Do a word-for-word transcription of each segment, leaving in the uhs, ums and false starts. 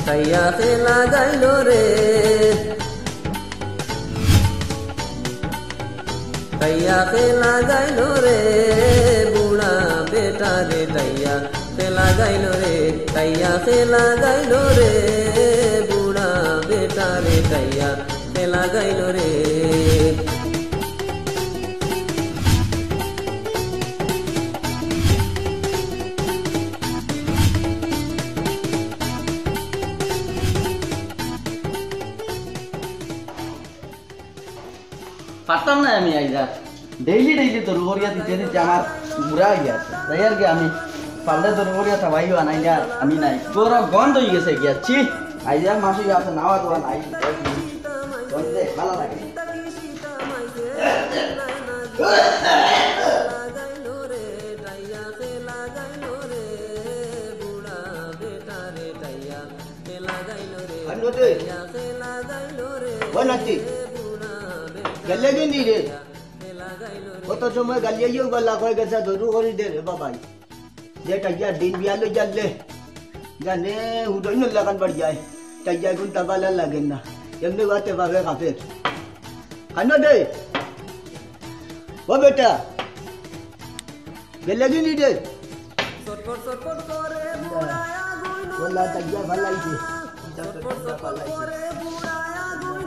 টাইয়া খেলা গাইল রে, টাইয়া খেলা গাইল রে, বুড়া বেটা রে, টাইয়া খেলা গাইল রে, টাইয়া খেলা গাইল রে, বুড়া বেটা রে, টাইয়া খেলা গাইল রে। পারতাম না আমি আইজ আর। ডেইলি ডেইলি দরু করিয়া দিতে দিতে আমার বুড়া অইয়া আছে। যাই আর কি, আমি পারলে দরু করিয়া থাবাইও আনাইলে আর আমি নাই। গরম বন্ধ অই গেছে গিয়া। ছি, আইজ আর মাসে আছে, নাওয়া দোয়া নাই। বন্ধে, ভালা লাগে। আনতে। ও নাতি। গেলে দিন দি রে। কত সময় গালিয়াইও গলা কই গেছে, দরু করি দে রে বাবাই। যে টাইয়া দিন বিয়া লই জানলে। জানে হুদইন লাগান বাড়ি যায়। টাইয়া গুন তাবালা লাগে না। এমনি বাতে পাবে কাফের। আনো দে। ও বেটা। গেলে দিন রে। বলা টাইয়া ফালাইছে। টাইয়া ফালাইছে।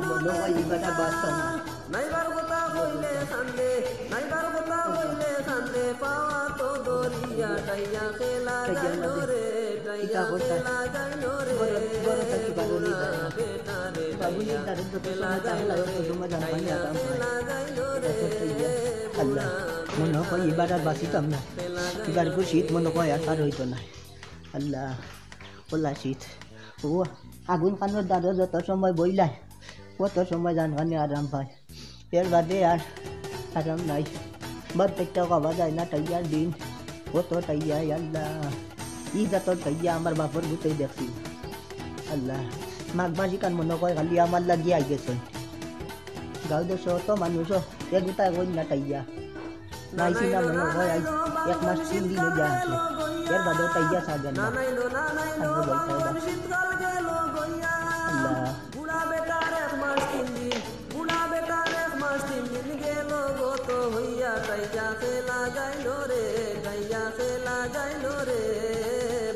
মনে হয় এই বেটা বাঁচতাম না। নাইবার কথা কইলে কান্দে, নাইবার কথা কইলে কান্দে, পাওয়া তো দরিয়া, টাইয়া খেলা গাইল রে, টাইয়া খেলা গাইল রে, বড়, বড় থাকি বাবুলি দাঁড়া। বাবুলি দাঁড়া তো সময় তাহলে তো সময় জানা পানি আরাম পায়। আল্লাহ, মনে হয় এবার আর বাঁচিতাম না। এবার খুব শীত মনে হয় আর পার হইতো না। আল্লাহ, ওলা শীত। ও আগুন খানোর দাঁড়ো যত সময় বইলায়, অত সময় জান খানে আরাম পায়। এর বাদে আর আরাম নাই। বাদ পেটটা খাওয়া যায় না, টাইয়ার দিন। অত টাইয়া, আল্লাহ। ই জাতর টাইয়া আমার বাপর গুতেই দেখছি না। আল্লাহ, মাঘ মাসি কান মনে কয় খালি আমার লাগি আই গেছে। গাঁও দেশে অত মানুষ, এ গুতায় কই না টাইয়া। নাইছি না মনে হয়, আইজ এক মাস তিন দিন হইয়া আছে। এর বাদেও টাইয়া ছাড়বেন না। আরো যাইতে হবে। আল্লাহ। বুড়া বেটার এক মাস তিন দিন, বুড়া বেটার এক মাস তিন দিন গেল গত হইয়া, টাইয়া খেলা গাইল রে, টাইয়া খেলা গাইল রে,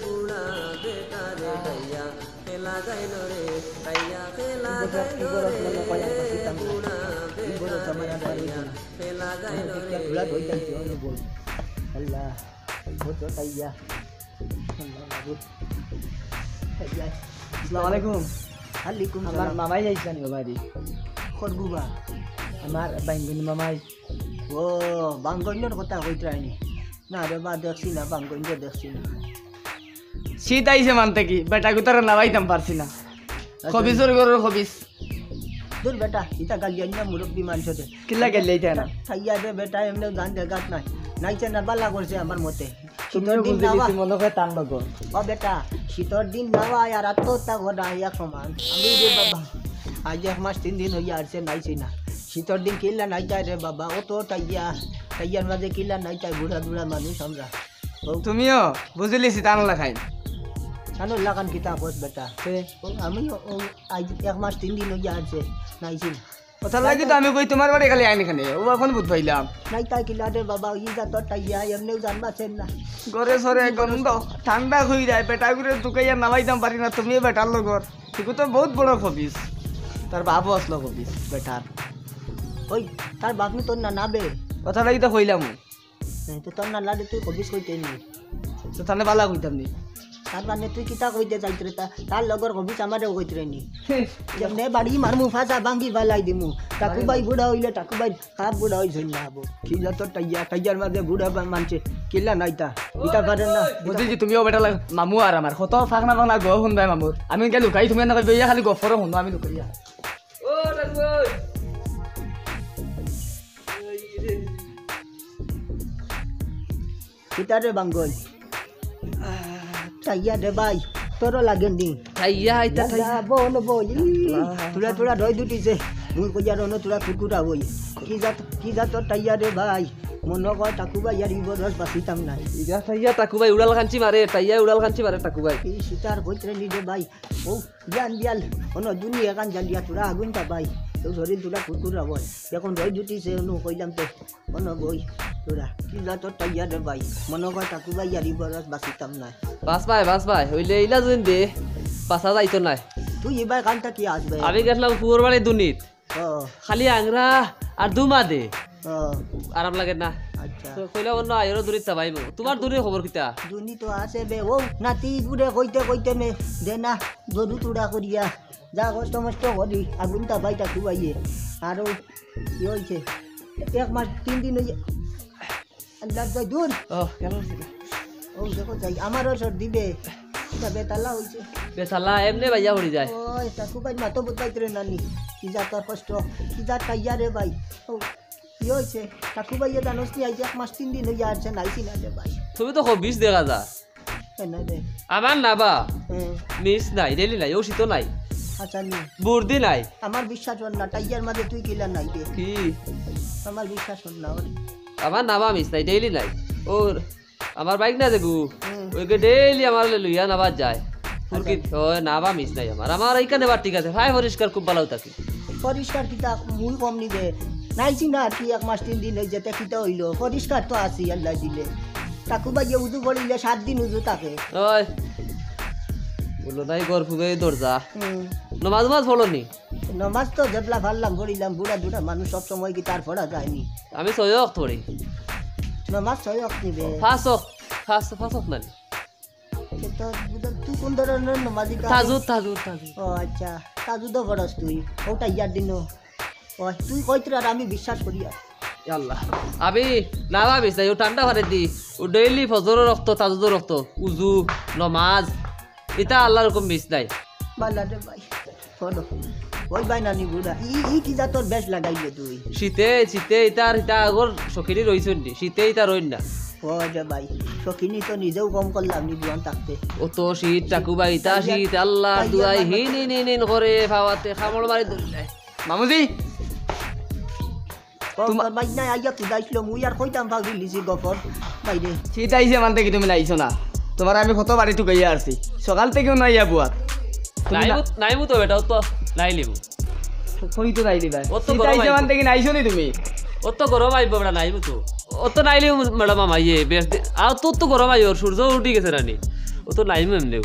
বুড়া বেটারে টাইয়া খেলা গাইল রে, টাইয়া খেলা গাইল রে, বুড়া বেটারে টাইয়া খেলা গাইল রে। আল্লাহ, কত টাইয়া। আল্লাহ, মাবুদ। টাইয়া। আসসালামু আলাইকুম। ওয়ালাইকুম আমার সালাম। মামাই আইছনি বাবা রে। খরগুবা। আমার বাইঙ্গনি মামাই। ও, বাঙ্গনির কথা কইতরায়নি। না রে বা, দেখছি না, বাঙ্গনি দেখছি না। শীত আইছে মানতে কি, বেটা গুতারে নাবাইতাম পারছি না। আচ্ছা। খবিসর ঘরর খবিস। দূর বেটা, ইতা গালি আইন না মুরব্বি মানষরে। কিলা গালি আইতা না? টাইয়া রে বেটা, এমনে জান জাগাত নাই। নাইছে না, বালা করছে আমার মতে। তুমিও শীতর দিন বুঝি নাওয়া। গেছি মনে হয় তার লগে। ও বেটা, শীতর দিন নাওয়া আর আত্মহত্যা করা এক সমান। আমি রে বাবা, আইজ এক মাস তিন দিন হইয়া আরছে নাইছি না। শীতর দিন কিলা নাইতায় রে বাবা, অত টাইয়া, টাইয়ার মাঝে কিলা নাইতায়, বুড়া বুড়া মানুষ আমরা। ও। তুমিও বুঝিলিছি তান লাখাইন। তান লাখান কিতা কস বেটা? তে? ও, আমি ও, ও, আইজ এক মাস তিন দিন হইয়া আরছে নাইছি না। ওটার লাগি তো আমি কই তোমার বাড়ি খালি আইন এখানে, ও এখন বুঝ পাইলাম। নাই তাই কিলা রে বাবা, ই জাতর টাইয়া, এমনেও জানবা সেন না। ঘরে সরে গন্ধ, ঠান্ডা হই যায়, বেটা করে তুকাইয়া নামাইতাম পারি না, তুমিও বেটার লগর। তুই তো বহুত বড় খবিস, তার বাপও আসলো খবিস, বেটার। ওই, তার বাপ নি তোর না নাবে। ওটার লাগি তো কইলাম। নাই তো তোর না লাগে তুই খবিস কইতে নি। তো তাহলে বালা কইতাম নি। তার মানে তুই কিতা কইতে চাইতরে তা-, তার লগর খবিস আমারেও কইতরে নি। এমনে বাড়ি মারমু ফাঁসা ভাঙ্গি ফালাই দিমু। টাকু ভাই বুড়া হইলে টাকু ভাই কাপ বুড়া হইছে না হবো। কি জাতর টাইয়া, টাইয়ার মাঝে বুড়া বা-, মানছে। কিলা নাইতা। ইতা পারে না। বুঝছি তুমিও বেটা লাগ-, মামু আর আমার। কত ফাঁকনা ফাঁকনা গো হুন ভাই মামুর। আমি ইনকে লুকাই, তুমি না কই, বেয়া খালি গফরও হুন, আমি লুকাইয়া। ও টাকু ভাই। কিতা রে বাঙ্গল? টাইয়া দে ভাই, তোরও লাগেনি। টাইয়া, ইতা টাইয়া। বল, বল। ই, আল্লাহ। তোরা, তোরা রই দুটিছে। মুই কইয়া রনো তোরা কুকুরা বই। কি জাত, কি জাতর টাইয়া রে ভাই? মনো কয় টাকু ভাইয়ার ই বরস বাঁচিতাম নায়। ইটা টাইয়া টাকু ভাই উড়াল কাঞ্চি মারে, টাইয়া উড়াল কাঞ্চি মারে টাকু ভাই। ই শীতার কইতরে নি রে ভাই, ও বিয়ান বিয়াল, অনো দুনি এখান জ্বালিয়া তোরা আগুন তা ভাই, তো শরীর তোরা কুকুর অয়। এখন রই জুটিছে, অনু কইলাম তো, অনো গই তোরা, কি জাতর টাইয়া রে ভাই, মনো কয় টাকু ভাইয়ার ই বরস বাঁচিতাম নায়। বাস ভাই, বাস ভাই, অইলে ইলা দিন দে, বাঁচা যাইতো নায়। তুই ইবায় কানটা কি আসবে? আমি গেছলাম ফুয়র বাড়ি দুনিত। ও। খালি আংরা আর দুমা দে। ও। আরাম লাগে না। আচ্ছা। তো কইলা অন্য আয়রও দুনিত চাবাইবো। তুমার দুনির খবর কিতা? দুনি তো আছে বে, ও নাতি বুড়ে কইতে কইতে মে দে না, গরু তুড়া করিয়া। যা কষ্ট মষ্ট করি, আগুন তা ভাই টাকু ভাইয়ে। আর ও কি অইছে? এক মাস তিন দিন অইয়া আল্লাহ যাই দূর। ও, কেন হচ্ছে না? ও, দেখো যাই, আমারও সর্দি বে। ইটা বেতালা অইছে। বেতালা এমনে বাইয়া পড়ি যায়। ও, টাকু ভাই মাতো বুঝাইতে রে নানি। কি জাতর কষ্ট, কি জাত টাইয়া রে ভাই। ও, কি অইছে? টাকু ভাইয়ে জানোস নি, আইজ এক মাস তিন দিন অইয়া আরছে, নাইছি না রে ভাই। তুমি তো খবিস দেখা যা। কেন রে? আমার নাবা। হুম। মিস নাই, ডেইলি নাই, ঔষধও নাই। আচ্ছা, নি। বুর্দি নাই। আমার বিশ্বাস অর না, টাইয়ার মাঝে তুই কিলা নাই রে। কি? আমার বিশ্বাস অর না, ওর। আমার নাবা মিস নাই, ডেইলি নাই। ওর, আমার বাইক না দেখু, হুম। ওইকে ডেইলি আমার লইয়া নাবা যায়। ফুরকিত আচ্ছা। হয়, নাবা মিস নাই আমার। আমার এইখানে বার ঠিক আছে, ভাই পরিষ্কার খুব ভালো থাকি। পরিষ্কার কিতা, মুই কম নি বে। নাইছি না আর কি, এক মাস তিন দিন অইছে, তে কিতা অইলো? পরিষ্কার তো আছি, আল্লাহ দিলে। টাকু ভাইয়ে উজু পড়িলে সাত দিন উজু থাকে। ওই, বলো নাই ঘর ফুগে দরজা। হুম। নমাজ নমাজ পড়ো নি? নমাজ তো যেবলা পারলাম পড়িলাম, বুড়া দুড়া মানুষ সব সময় কি তার পড়া যায়নি? আমি ছয় ওয়াক্ত পড়ি। নমাজ ছয় ওয়াক্ত নি বে। পাঁচ ওয়াক্ত, পাঁচ, পাঁচ ওয়াক্ত না নি? এ তো বুঝলাম, তুই কোন ধরনের নমাজি তো? তাজুদ, তাজুদ, তাজুদ। ও আচ্ছা, তাজুদও পড়স তুই, ওটা ইয়ার দিনও। ও, তুই কইতরে আর আমি বিশ্বাস করি আর। ইয়া আল্লাহ, আমি না ভাবিস না, ও ঠান্ডা পানি দি, ও ডেইলি ফজরর ওয়াক্ত, তাজুদর ওয়াক্ত, উজু, নমাজ, ইতা আল্লাহর হুকুম মিস নাই। বালা রে ভাই, শোনো, ওই ভাই নানি বুড়া, ই, ই কি জাতর বেশ লাগাইলে তুই? শীতে, শীতে ইতার, ইতা আগর শখিনি রইছইন নি, শীতে ইতা রইন না। ও রে ভাই, শখিনি তো নিজেও কম করলাম নি জোয়ান থাকতে। অত শীত, টাকু ভাই, ইতা তাইলে, শীত, আল্লাহ তাইলে দুয়াই মানে হিন হিন হিন হিন করে ফাওয়াতে কামড় মারি ধরি যায়। মামুজি, ও, তোমা- তোর বাইক নাই, আইয়া তুই যাইছিল, মুই আর কইতাম পাগলি লিছি গফর বাইরে। শীত আইছে মানতে কি তুমি নাইছো না? তোমার আমি কত বাড়ি টুকাইয়া আসছি, সকাল থেকেও নাই আবুয়াত। তুমি না- নাইমু, নাইমু তো বেটা, ও তো নাইলিমু। কই তো নাইলি ভাই? ও তো শীত গরম আইছে আইবো। মানতে কি নাইছো নি তুমি? ও তো গরম আইবো বেটা, নাইমু তো। ও তো নাইলিমু বেটা মামা, ইয়ে, বেশ দে-, আর তোর তো গরম আইবো, সূর্য উঠি গেছে রানি। ও তো নাইমু এমনেও।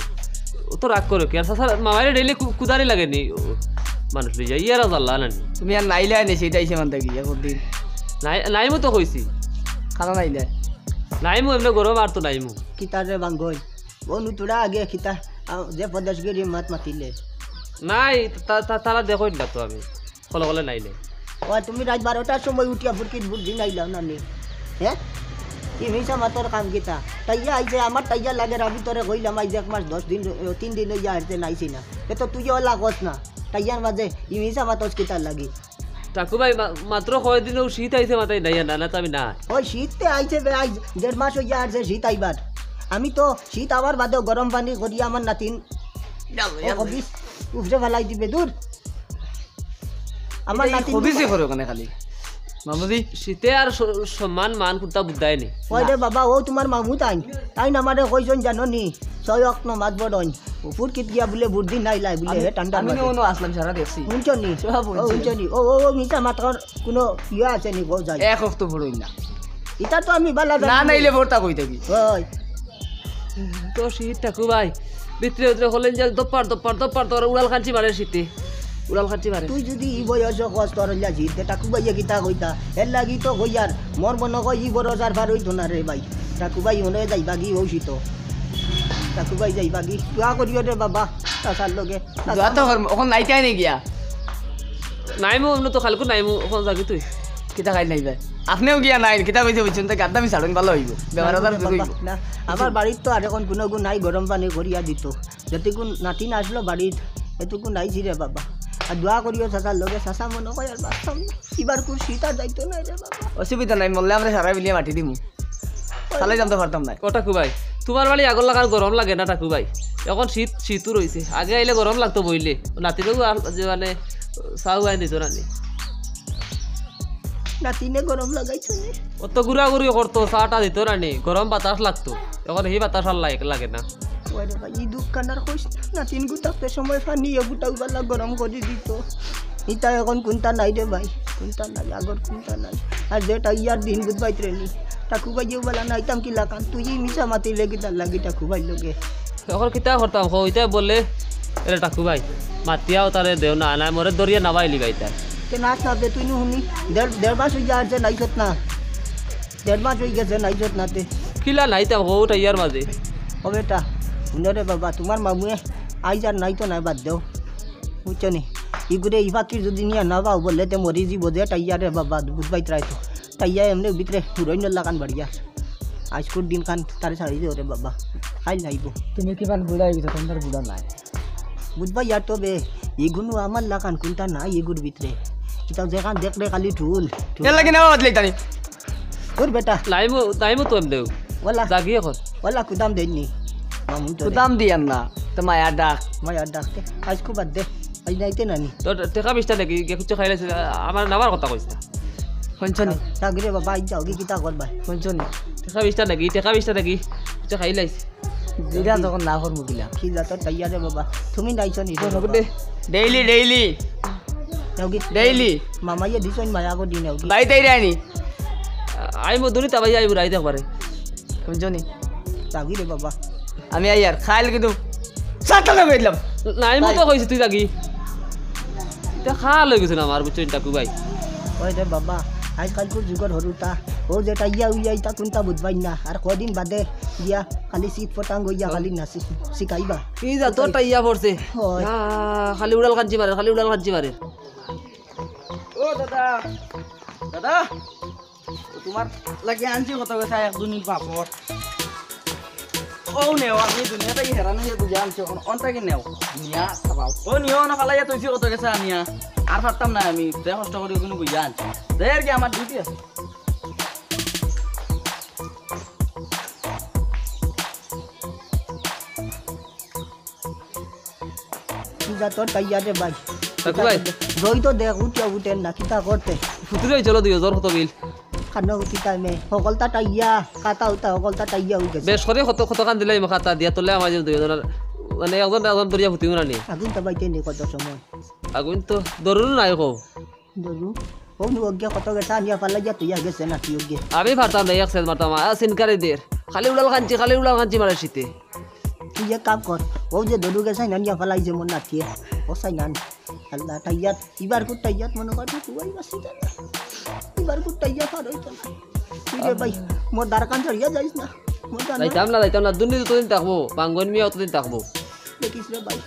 ও তো রাগ করে কি? আর চাচা, মামারে ডেইলি কু-, কুদারি লাগে নি? ও মানুষ লইয়া, ইয়ারা জ্বালা না নি? তুমি আর নাইলে আনে, শীত আইছে মানতে কি, এখন দিন। নাই, নাইমু তো কইছি। খানা নাইলে? নাইমু, এমনে গরম আর তো নাইমু। কিতা রে বাঙ্গই? বনু তোরা আগে কিতা, আ, যে পদেশগিরি মাত মাতিলে। নাই, তা, তা, তারা দেখো না তো আমি। কলে কলে নাইলে। ও, তুমি রাত বারোটার সময় উঠিয়া ফুরকিত বুদ্ধি নাইলাও না নি? হ্যাঁ? কি মিছা মাতর কাম কিতা? টাইয়া আইছে, আমার টাইয়া লাগে, আমি তোরে কইলাম, আইজ এক মাস দশ দিন, তিন দিন অইয়া আইছে, নাইছি না। এ তো তুই ওলা কস না। টাইয়ার মাঝে ই মিছা মাতস কিতার লাগি? টাকু ভাই, মা-, মাত্র কয়দিন ও শীত আইছে মাথায় নাই, না, না তো আমি না। ওই শীত তে আইছে বে, আইজ দেড় মাস অইয়া আইছে শীত আইবার। আমি তো শীত আওয়ার বাদেও গরম পানি করি আমার নাতিন। ইয়াল্লা, ও ইয়াল্লা। হবিস, উফরে ফালাই দিবে, দূর। আমার এটা এই নাতিন হবিসে করে ওখানে খালি। মামুজি। শীতে আর স-, সম্মান মান কুর্তা বুদ্ধায় নেই। ওই রে বাবা, ও তোমার মামু তাই। তাই না আমারে কইছন জানো নি? ছয় ওয়াক্ত নমাজ পড়ইন। ফুরকিত গিয়া বুলে বুদ্ধি নাই লাই বুলে, আমি, হে ঠান্ডা আমি মাঝে। নিয়ে অন্য আসলাম সারা দেখছি। শুনছো নি? সব ও, শুনছি। শুনছো নি? ও, ও, ও, মিছা মাতর কোনো ইয়ে আছে নি, গো যাই। এক ওয়াক্ত পড়ইন না। ইটা তো আমি বালা না, জানি। নাইলে ভর্তা কই থাকি? ওই। তো শীত টাকু ভাই, ভিতরে ভিতরে হলেন যে দপ্পার, দপ্পার, দপ্পার, তোর উড়াল খাঞ্চি মারে শীতে। উড়াল খাঞ্চি মারে। তুই যদি ই বয়স কস তোর হইলা শীত, তে টাকু ভাইয়ে কিতা কইতা? এর লাগি তো কইয়ার, মোর মনে কয় ই বড় যার পার হইতো না রে ভাই। টাকু ভাই মনে হয় যাইবা কি ও শীত। টাকু ভাই যাইবা কি? দোয়া করিও রে বাবা, চাচার লগে। দোয়া তো করমু, অখন নাইতায় নি গিয়া। নাইমু, এমনে তো খালকু নাইমু, অখন যাবি তুই। কিতা খাইল নাই ভাই? আপনেও গিয়া নাই, কিতা কইছে বুঝছেন তো, গাদ্দামি ছাড়ুন, ভালো হইব। বেমার আজার দূর হইব। না, আমার বাড়িত তো আর অখন কোনো গুণ নাই, গরম পানি করিয়া দিত। যেটুকু নাতিন আসলো বাড়িত, এটুকু নাইছি রে বাবা। আর দোয়া করিও চাচার লগে, চাচা মনে কয় আর বাঁচতাম না। এবার কোন শীত আর যাইতো না রে বাবা। অসুবিধা নাই, মরলে আমরা সারা মিলিয়ে মাটি দিমু। চালাই জানতে পারতাম না। ও টাকু ভাই, তোমার বাড়ি আগর লাখান গরম লাগে না টাকু ভাই? অখন শীত, শীতও রইছে। আগে আইলে গরম লাগতো বইলে। নাতিরেও আর যে মানে চাও আইন দিত না নি। নাতিনে গরম লাগাইছো নি? অত ঘুরাঘুরি করতো, চাটা দিত না নি, গরম বাতাস লাগতো। এখন সেই বাতাস আর লাগ-, লাগে না। ওরে ভাই, ই দুঃখ কান্দার কইস না। নাতিন গুতাতে সময় পানি এ গুটাও বালা গরম করি দিত। ইতা এখন কুনতা নাই রে ভাই, কুনতা নাই, আগর কুনতা নাই। আর যেটা ইয়ার দিন বুঝবাইত রে নি, টাকু ভাই যে বালা নাইতাম কি লাখান, তুই ই মিছা মাতিলে কিতার লাগি টাকু ভাই লগে। এখন কিতা করতাম কও, ইতা বলে, এরে টাকু ভাই, মাতিয়াও তারে দেও না, না মরে দরিয়া নাবাইলি ভাই তার। তে নাচ না দে, তুই নু হুনি, দেড়, দেড় মাস হই যার যে নাইছত না। দেড় মাস হই গেছে, নাইছত না তে। কিলা নাইতাম কও, টাইয়ার মাঝে। ও বেটা, হুনো রে বাবা, তোমার মামুয়ে আইজ আর নাইতো নায়, বাদ দেও। বুঝছো নি? ইগুরে ই ফাকির যদি নিয়া না পাও বলে, তে মরি যিবো যে টাইয়া রে বাবা, বুঝবাইত রাইতো। টাইয়া এমনে ভিতরে হুরইনর লাখান বাড়িয়া। আইজকুর দিন খান তারে ছাড়ি দেও রে বাবা। খাইল নাইবো। তুমি কিমান বুড়া হয়ে গেছো, তোমার বুড়া নাই। বুঝবা ইয়ার তবে, ইগুনু আমার লাখান কুনতা নাই ইগুর ভিতরে। ইতা যেখান দেখলে খালি ঠুল, ঠুল। এর লাগি না বাদলে ইতানি। তোর বেটা। নাইমু, নাইমু তো এমনেও। ওলা। জাগি এখন। ওলা কুদাম দেননি। মামুন তোরে। কুদাম দিয়ার না, তো মায়া ডাক। মায়া ডাক তে। আইজকু বাদ দে। আইজ নাইতে নানি। তো টেকা বিশটা নাকি, গিয়া কুচ্চু খাইলে আমার নামার কথা কইস না। শুনছো নি? জাগি রে বাবা, আইজ যাও, কি কিতা করবা? শুনছো নি? টেকা বিশটা নাকি, টেকা বিশটা নাকি, কুচ্চু খাইলাইস। দিলা যখন না করমু কিলা। কি জাতর টাইয়া রে বাবা। তুমি নাইছো নি রে বাবা? Daily, daily. নেওগি। ডেইলি। মামাইয়ে দিছইন মায়া গো দি নেওগি। বাইতে আইরানি। আইমু দুনিতা ভাই আইবু রাইত একবারে। বুঝছো নি? যাবি রে বাবা। আমি আইয়ার খাইল কিন্তু সাতটা না বেদলাম। নাইমু তো কইছি তুই যাগি। ইতা খাল হই গেছে না আমার, বুঝছো নি টাকু ভাই? ওই রে বাবা, আজকালকুর যুগর হুরুতা, ও যেটা ইয়া উইয়া ইতা কুনতা বুঝবাই না। আর কদিন বাদে গিয়া খালি শীত পটাঙ্গ ইয়া খালি নাচি শিখাইবা। কি জাতর টাইয়া পড়ছে? ওই। আহ, খালি উড়াল কাঞ্চি মারে, খালি উড়াল কাঞ্চি মারে। ও দাদা, দাদা, ও তোমার লাগি আনছি কত গেছা এক দুনির পাপড়। ও নেও, আমি দুনিয়াটা কি হেরানো হয়ে বুঝে আনছি, এখন অনটা কি নেও? নিয়া খাবাও। ও নিও না, ফালাইয়া তুইছি কত গেছা আনিয়া। আর পারতাম না আমি, যে কষ্ট করি ওগুলো বুঝে আনছি। দে আর কি, আমার ডিউটি আছে। কি জাতর টাইয়া রে ভাই। টাকু ভাই। রই তো দেখ, উঠে উঠে না, কিতা করতে? ফুতুরে চলো দুইও, জ্বর কত বিল? খানো কিতা মে, হকলতা টাইয়া, খাতা উতা হকলতা টাইয়া হই গেছে। বেশ করে কত, কত কান দিলাই মা খাতা দিয়া, তোলে আমার দুইও জনের, মানে একজন একজন দরিয়া ফুতি উনানি। আগুন তো বাইতে নি কত সময়। আগুন তো দরুন নাই কো। দরু, ও নু ওগে কত গেছা আনিয়া ফালাই যা তুই গেছে না কি ওগে। আমি পারতাম না, এক সেট মারতাম, আ, সিনকারে দের। খালি উড়াল কাঞ্চি, খালি উড়াল কাঞ্চি মারে শীতে। তুই এক কাম কর, ও যে দরু গেছে না নিয়া ফালাই যে মন না কি, ও সাই না। আল্লাহ, টাইয়াত, ইবার কো টাইয়াত মনে কর, তুই ওই বাসি যা। ইবার কো টাইয়াত আর হইতো না। তুই রে ভাই, মোর দ্বার কান ছাড়িয়া যাইস না। মোর দ্বার না। যাইতাম না, যাইতাম না। দুনিয়া যতদিন থাকবো, পাঙ্গন মিয়া অতদিন থাকবো। দেখিস রে ভাই।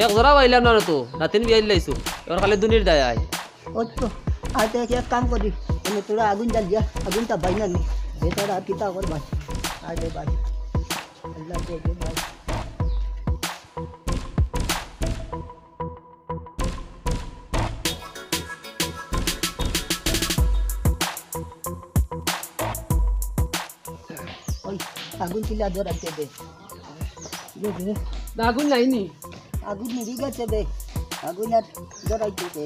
এক জোড়া পাইলাম না রে তো, নাতিন বিয়া দিলাইছো। এবার খালি দুনির দায় আয়। ওই তো, আয় তো এক, এক কাম করি। মানে তোরা আগুন জ্বাল দিয়া, আগুনটা ভাই না নি। বেচারা আর কিতা কর ভাই। আয় রে ভাই। আল্লাহ দে দে ভাই। ওই, আগুন কিলা ধরাইতে দে। দে, দে। না, আগুন নাই নি? আগুন নিভি গেছে বে। আগুন আর ধরাইতে দে।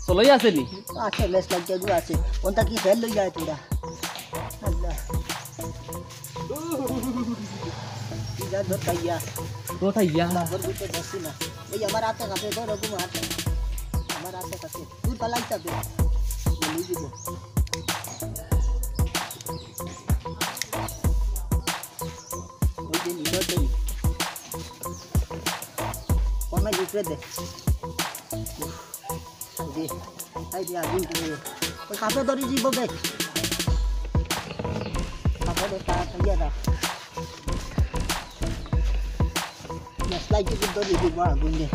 চলাই আছে নি? আছে, লেস লাগছে, আগুন আছে। কোনটা কি ফেল লই যায় তোরা? আল্লাহ। কি যা ধর খাইয়া। তো খাইয়া। বাবর বুঝতে পারছি না। এই আমার হাতে কাছে ধর, ওরকম হাতে। আমার হাতে কাছে। তুই পালাই যাবে। বলি দিব। ওই যে নিল তো। কমে উপরে দে। দে। এই দে, আগুন দে। ওই কাপড় ধরে দিব বে। কাপড় দে, তা খাইয়া দা। মশলা কিছু ধরে দিব, আগুন দে।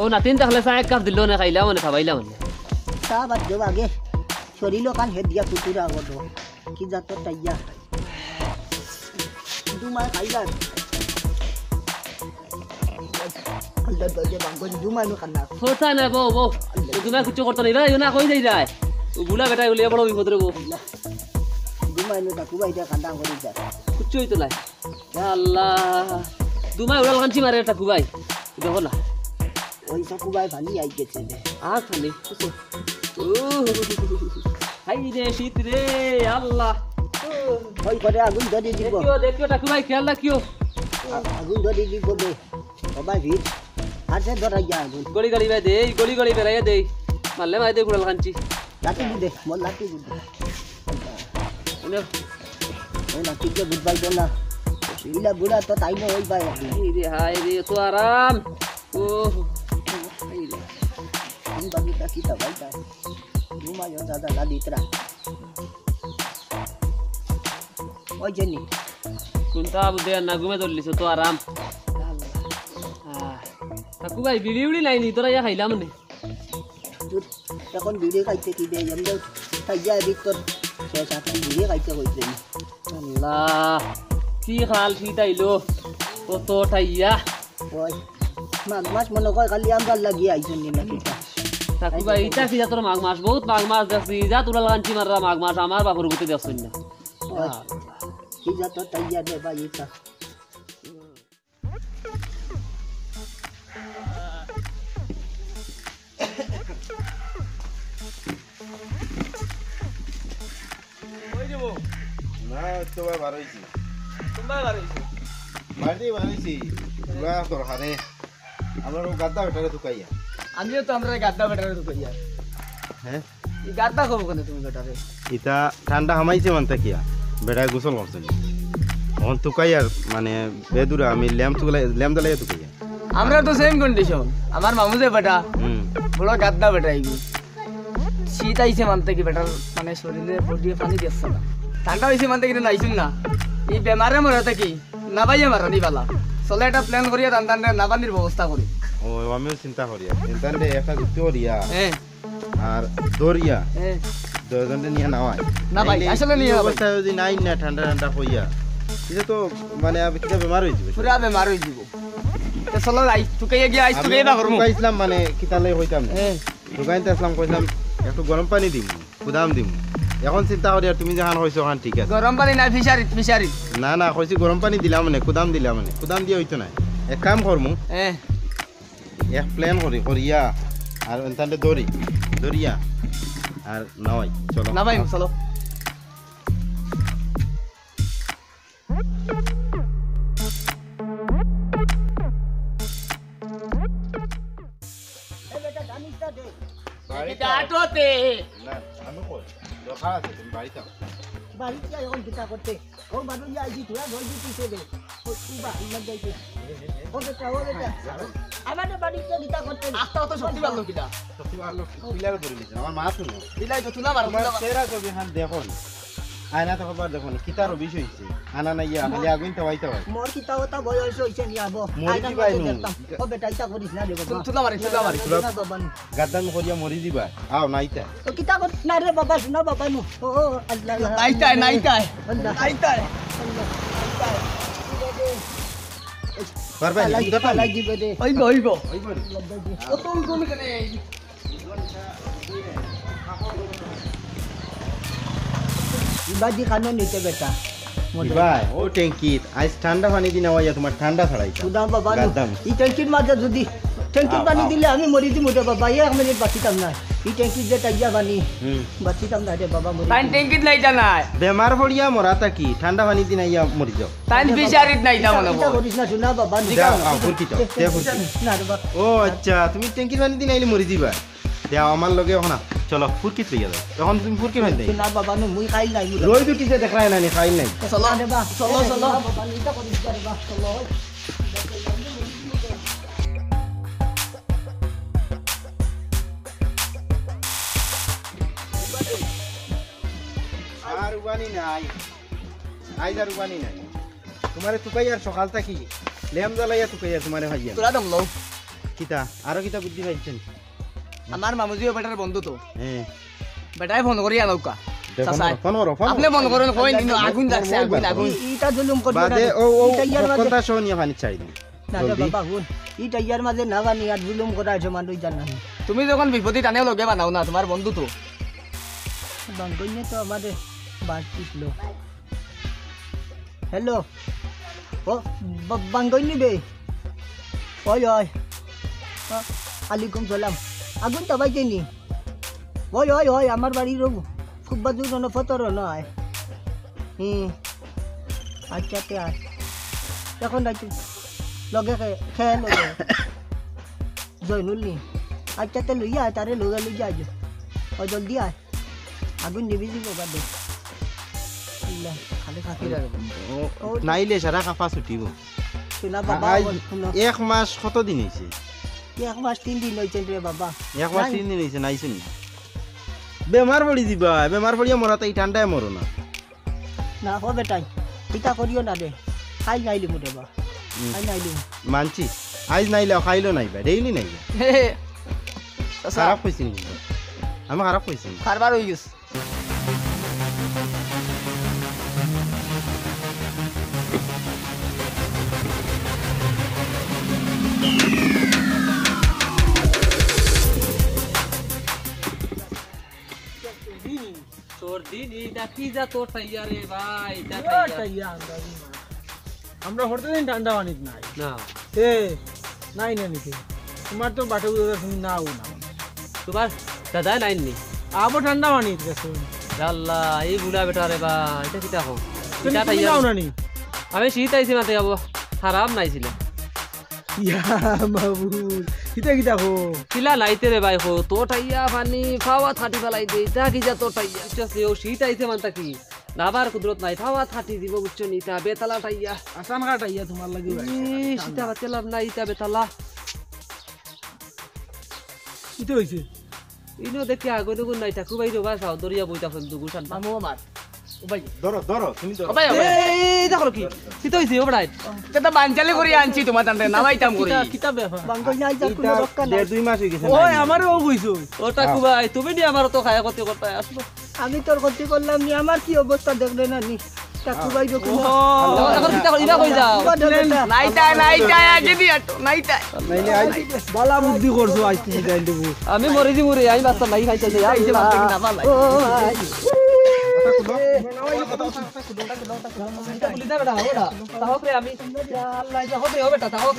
ও নাতিন, তাহলে চা এক কাপ দিল না, খাইলাম না, খাবাইলাম না। চা বাদ দেব আগে। শরীরও কান হেদিয়া কুকুর আগত। কি জাতর টাইয়া। দুমায় খাইলাম। আল্লাহ দরজা ভাঙ করে দুমায় নু কান্না। ফোরতা না বউ, বউ। দুমায় কিচ্ছু করতো না, এবার না কই যাই যায়। ও বুড়া বেটা বলে বড় বিপদ রে বউ। দুমায় নু কাকু ভাই দিয়া কান্না করে যায়। কিচ্ছু হইতো না। ইয়া আল্লাহ। দুমায় উড়াল কাঞ্চি মারে টাকু ভাই। দেখো না। ওই চকু বায় পানি আই গেছে রে। আর পানি, বুঝছো? ও, হাই রে, শীত রে, আল্লাহ। ওই করে আগুন ধরে দিব। দেখিও, দেখিও, টাকু ভাই, খেয়াল রাখিও। আ-, আগুন ধরে দিব রে। ও ভাই, ভিড়। আর সে ধরাই যা আগুন। গড়ি গড়ি ভাই দে, এই গড়ি গড়ি বেড়াইয়া দে। মারলে মারি দে, কুড়াল কাঞ্চি। লাঠি দি দে, মোর লাঠি দি দে। এনে। ওই লাঠি দিয়ে বুঝবাই তো না। ইলা বুড়া তো তাই না, ওই ভাই আপনি। এই রে, হায় রে, তো আরাম। ও, এই রে। আমি বাবু তা কিতা ভাই তা? ঘুমাইও দাদা, না দিতরা। ওই জেনি। কোনটা বুঝে না, ঘুমে ধরলিস তো আরাম। আহ, কাকু ভাই, বিড়ি উড়ি নাই নি, তোরা ইয়া খাইলাম নে। তোর এখন বিড়ি খাইতে কি দেয়? আমি তো খাইয়া এদিক তোর শেষ, এখন বিড়ি খাইতে কইতে নি। আল্লাহ, কি খাল শীত আইলো, কত ঠাইয়া। ওই, মাঘ মাস মনে কয় খালি আমরার লাগি আইছইন নি নাকি? কাকু ভাই, ইটা কি জাতর মাঘ মাস? বহুত মাঘ মাস দেখছি, যা তুলা লাগানছি মাররা মাঘ মাস, আমার বাপর গুতে দেখছইন না। ওই, কি জাতর ঠাইয়া রে ভাই ইটা? কই যাবো? না, তো ভাই বার হইছি। কোন ভাই বার হইছি? বাড়ি বার হইছি। পুরা দরকারে। আমার ও গাদ্দা বেটারে তুকাইয়া। আমিও তো আমরা গাদ্দা বেটারে তুকাইয়া। হ্যাঁ? এই গাদ্দা খাবো কেন তুমি বেটারে? ইটা ঠান্ডা হামাইছে মানতে কিয়া? বেটায় গোসল করছে নি। অখন তুকাইয়ার মানে বেদুরা আমি ল্যাম্প তুকাই, ল্যাম্প জ্বালাইয়া তুকাইয়া। আমরা তো সেম কন্ডিশন। আমার মামু যে বেটা, হুম। বড় গাদ্দা বেটা এইগু। শীত আইছে মানতে কি বেটার মানে শরীরে বডিয়ে পানি দিচ্ছে না। ঠান্ডা হইছে মানতে কিন্তু নাইছুন না। এই বেমারে মরে থাকি, না ভাইয়া মারানি বালা। চলো একটা প্ল্যান করিয়া দান দান না পানির ব্যবস্থা করি। ও, আমিও চিন্তা করিয়া। চিন্তা একটা যুক্তি করিয়া। হ্যাঁ। আর দরিয়া। হ্যাঁ। দুইজনরে নিয়া নাওয়াই। না ভাই, নাইলে আসলে এই নিয়া ভাই। অবস্থা যদি নাই না ঠান্ডা ঠান্ডা হইয়া, এটা তো মানে আবার কিতা বেমার হয়ে যাবে। পুরা বেমার হয়ে যাব। তো চলো যাই, তুকাইয়া গিয়া আইস, আমি তুকাইয়া বা করমু। তুকাইছিলাম মানে কিতালে হইতাম না। হ্যাঁ। তুকাইতে আসলাম, কইছিলাম একটু গরম পানি দিমু, কুদাম দিমু। এখন চিন্তা করি আর তুমি যেখান কইছো ওখান ঠিক আছে। গরম পানি না, ফিশারিত, ফিশারিত। না, না, কইছি গরম পানি দিলাম মানে, কুদাম দিলাম মানে, কুদাম দিয়ে হইতো না। এক কাম করমু, হ্যাঁ। এক প্ল্যান করি, করিয়া আর এনতানরে ধরি, ধরিয়া আর নাওয়াই, চলো। না ভাই, চলো। এই বেটা, জানিস না দে। বাড়িতে এটা আটোতে। না, আমি কই? দরকার আছে, তুমি বাড়িতে আও। বাড়িতে আও, এখন কিতা করতে? ও বাড়ি আইছি, তোরা ধরে দিতে দে। ও, তুই বা, আমার যাইতে। ও বেটা, ও বেটা। আমাদের বাড়িতে কিতা করতে? আস্তা অত শক্তি পারলো কিতা? শক্তি পারলো, পিলারে ধরে নিছে। আমার মা শুনো। পিলাই তো তুলা মারো, তোমার তুলা মারো। চেহারা ছবি খান দেখো না। আয়না তো খবর দেখো না, কিতা রবিশ হইছে। আনা নাই ইয়া, খালি আগুন তাওয়াই তাওয়াই। মোর কিতা ওটা বয়স হইছে নি আবো। মরি আয়না দিবাই মতো নু। দেখতাম। ও বেটা, ইতা করিস না রে বাবা। তুলা মারি, তুলা মারি। না বাবা। গাদ্দামি করিয়া মরি দিবা। আও, নাইতা। তো কিতা কর-, না রে বাবা, শোনা বাবা নু। ও, ও, আল্লাহ, আল্লাহ। নাইতায়, নাইতায়। আল্লাহ। নাইতায়। আল্লাহ। পারবে না, পালাই, উঠতে পারবে না। পালাই দিবে রে। অইবো, অইবো। অইবো না। অত উঠবো না কেনে? ইবাদি খানো নিতে বেটা। ইবাই, ও ট্যাঙ্কিত, আইজ ঠান্ডা পানি দিনা ওয়া তোমার ঠান্ডা ছাড়াইতা। খুদা বাবা নু। গাদ্দাম। ই ট্যাঙ্কির মাঝে যদি ট্যাঙ্কির আও, পানি আও। দিলে আমি মরি দিমু রে বাবা, এক মিনিট বাঁচিতাম না। ই ট্যাঙ্কির যে টাইয়া পানি, হুম। বাঁচিতাম না রে বাবা, মরি তাইন দিমু। ট্যাঙ্কিত লাইতা নাই। বেমার পড়িয়া মরা থাকি, ঠান্ডা পানি দিন আইয়া মরি যাও। তাইন ফিশারিত নাই, ইতা মনে ইতা কর। করিস না, শোনা বাবা, যাও, যাও, আও, ফুরকি যাও, তে ফুরকি। না রে বাবা। ও আচ্ছা, তুমি ট্যাঙ্কির পানি দিন আইলে মরি দিবা। দেও, আমার লগে এখন আও। চলো, ফুরকিত লইয়া যাও। এখন তুমি ফুরকি পানি দেই। শোনা বাবা, নু, মুই খাইল নাই, মুই রোদ উঠিছে, দেখরায় না নি, খাইল নাই। চলো, না রে বা। চলো, এ, চলো। না বাবা, ইতা করিস না রে বা, চলো। আর উবানি নাই। আইজ আর উবানি নাই। তোমারে তুকাইয়ার সকাল থাকি। লেম জ্বালাইয়া তুকাইয়ার তোমারে ভাইয়া। তোরা দম লও। কিতা? আরো কিতা বুদ্ধি পাইছেন? আমার মামুজি ও বেটার বন্ধু তো। হ্যাঁ। বেটায় ফোন করি আনউক্কা। দে, ফোন চাচায়। করো, ফোন করো, ফোন আপনি করো। ফোন করেন, কই নিন, আগুন লাগছে, আগুন, আগুন। ই-, ইটা জুলুম করবে বাদে না। ও, ও, ইটা ইয়ার মাঝে কথা শুনিয়া পানি চাই দিন। না রে জলদি। বাবা, হুন। ইটা ইয়ার মাঝে না জানি আর জুলুম করা আছে মানুষ জানা নেই। তুমি যখন বিপদে টানে লগে বানাও না, তোমার বন্ধু তো। বাঙ্গইনে তো আমাদের বাদ দিছিল। হ্যালো। ও, বা-, বাঙ্গইনি বে। ওই, ওই। আ, আলাইকুম সালাম। আগুন তো ভাই চিনি। ওই, ওই, ওই, আমার বাড়ির ও খুব বাজু কোনো ফতর নয়। হুম। আচ্ছা, তে আয়। এখন রাইতে লগে খে-, খেয়ে লগে। জয়নুল নি। আচ্ছা, তে লইয়া আয়, তারে লগে লইয়া আয়। ও জলদি আয়। আগুন নিবি দিব বাদে। ইল্লা, খালি খাকি লাগে। ও, ও। নাইলে সারা কাফা ছুটিব। শোনা বাবা, আই, ও শুনো। এক মাস কত দিন হইছে? এক মাস তিন দিন হইছে রে বাবা। এক মাস নাই। তিন দিন হইছে, নাইছইন না। বেমার পড়ি দিবা, বেমার পড়িয়া মরা তো এই ঠান্ডায় মরো না। না, ও বেটাই, ইতা করিও না রে। খাই নাইলি মুটে বা। হুম। খাই নাইলি। মানছি, আইজ নাইলে খাইলো নাইবা, ডেইলি নাইবা। হে, হে। আচ্ছা। খারাপ কইছি নি? আমি খারাপ কইছি নি? কারবার হই গেছে। তোর দিন ইটা কি যা তোর টাইয়া রে ভাই, ইটা ইয়া টাইয়া। টাইয়া আন্দাজি না। আমরা হরতে দিন ঠান্ডা পানিত নাই। না। এ, নাই না নিতে। তোমার তো বাটে উড়ে তুমি নাও না। তোমার দাদা নাই নি? আবো ঠান্ডা পানিত গেছে। আল্লাহ, এই বুড়া বেটা রে বা, ইটা কিতা হোক? তুমি ইটা তুমি টাইয়া। নাও না নি? আমি শীত আইছি মাতে যাবো, খারাপ নাইছিল। ইয়া মাবুদ, কিতা কিতা কো? কিলা লাইতে রে ভাই কো, তো টাইয়া পানি, ফাওয়া থাটি ফালাই দে, ইটা কি যা তো টাইয়া? বুঝছস নি, ও শীত আইছে মানতা কি? নাবার কুদরত নাই, ফাওয়া থাটি দিব, বুঝছো নি, ইটা বেতালা টাইয়া। আসান কাট আইয়া তোমার লাগি ভাই। ই, শীত আবার তেলাম না, ইটা বেতালা। কিতা হইছে? ইনো দেখি আগুন উগুন নাই, ঠাকু ভাই রে বা, সাও দরিয়া বইতা ফেল দুগু শান্তা। মামু আমার। ও ভাই। ধরো, ধরো, তুমি ধরো। ও ভাই, ও ভাই। এই, এই দেখো কি? কিতা হইছে, ও ভাই? এটা তো বানচালি করে আনছি তোমার তান্তে, নামাইতাম করি। কিতা, কিতা ব্যাপার? বাঙ্গল নাই, যা কোনো ইটা রক্ষা নাই। দেড় দুই মাস হয়ে গেছে, ওই, নাই। আমারও কইছো। ও ঠাকু হ্যাঁ। ভাই, তুমি নি আমার তো খায়া ক্ষতি করতে আসলো। আমি তোর ক্ষতি করলাম নি, আমার কি অবস্থা দেখলে না নি? ঠাকু ভাই দেখো না। ও, এখন কিতা করি, ইবা কই যাও? বাবা, দেখো না। নাইতা, নাইতা, আগে দি আটো, নাইতা। নাইলে আই বালা বুদ্ধি করছো, আজ তুমি যাই দেবো। আমি মরে যাবো রে, আমি বাঁচতাম না, এই খাইতে যাই। এই যে বাঁচতে কিনা, বালা। ও ভাই। ইটা খুলি দে বেটা, ওটা। তাহক রে আমি। ইয়া আল্লাহ, ইটা হবে, ও বেটা, তাহক।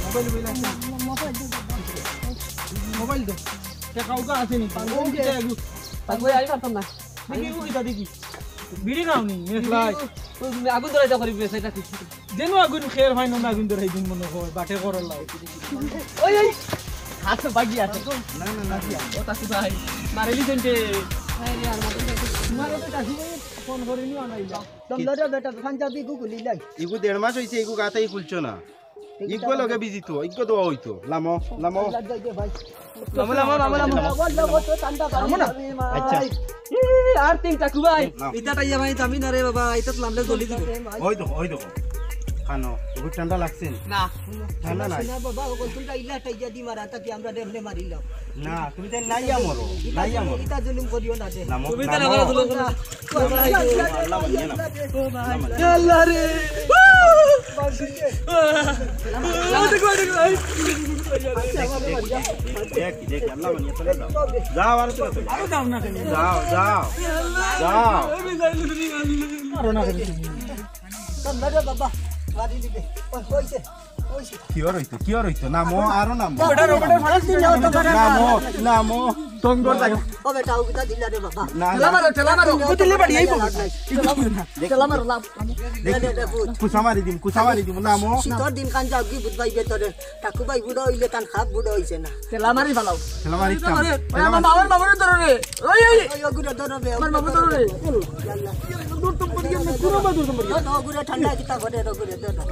মোবাইল, মোবাইল আছে। মোবাইল দে। কে কাউকে আছে নি? ও কিতা এগু? তাকু আমি পারতাম না। দেখি, ও কিতা দেখি? বিড়ি খাও নি? মেঘলাই। ও, ও, আগুন ধরাই দাও, করি মেঘলাই দেখি। যেন আগুন খের হয় না, আগুন ধরাই দিন মনে হয়, বাটে করার লাগে। ওই, ওই। হাত বাগি আছে। না, না, না। ও ঠাকু ভাই, মারিলি জনটে। মারো তো ঠাকু ভাই, ফোন করে নিও আনাইলা। দমলা রে বেটা, পাঞ্জাবি গু খুলি লাই। ইগু দেড় মাস হইছে, ইগু গাতাই খুলছো না। ইগু লগে বিজি তো, ইগু দোয়া হইতো। লামো, লামো। লামো, লামো, লামো, লামো। লামো, লামো, তো ঠান্ডা পানি। লামো না। আচ্ছা। ই, আর তিন ঠাকু ভাই। না। ইটা টাইয়া ভাই, দামি না রে বাবা, ইটা তো লামলে জ্বলি দিব। ওই দেখো, ওই দেখো। খানো, ইগু ঠান্ডা লাগছে নি? না। ঠান্ডা নাই। না বাবা, ও কোন ঠান্ডা ইলা টাইয়া দি মারা, তাতে আমরা ডেমনে মারিলাম। না, তুমি তো নাইয়া মরো, নাইয়া মরো। ইটা জুলুম করিও না দে। নামো, তুমি তো নামো। আমার জুলুম করো। আল্লাহ মানিয়ে নাও। আল্লাহ মানিয়ে নাও। আল্লাহ রে। দেখ, দেখ, আল্লাহ মানিয়ে চলে যাও। যাও, আর চলে যাও। আরো যাও না কেন? যাও, যাও। যাও। আরো না কেন? বাবা, বাড়ি দিবে। ওই, ওই যে। কিওর হইতো, কিওর হইতো? নামো, আরো নামো। বেটা, বেটা, ফাটাস দিন যাও তো, বেটা। নামো, নামো। তঙ্গর জায়গা। ও বেটা, ও কিতা দিলা রে বাবা? না, ঠেলা না। মারো, ঠেলা মারো। ও দিলে বাড়ি, এই বল। ঠেলা মারো, লাভ। দেখ, দে, দে, দে, বুঝ। কুসা মারি দিম, কুসা মারি দিম, নামো। শীতর দিন কান যাও কি বুঝবাই বে তোরে? ঠাকু ভাই বুড়া হইলে তান খাপ বুড়া হইছে না। ঠেলা মারি ফালাও। ঠেলা মারি ওই, ওই, আমার মামুর, মামুর ধরো রে। ওই, ওই। ওই, ওগুরে ধরো রে। আমার মামু ধরো রে। ইয়াল্লা। দূর তো পড়ি গেল, পুরো বা দূর তো পড়ি গেল। ধরো, ওগুরে ঠান্ডা কিতা করে, ওগুরে ধরো।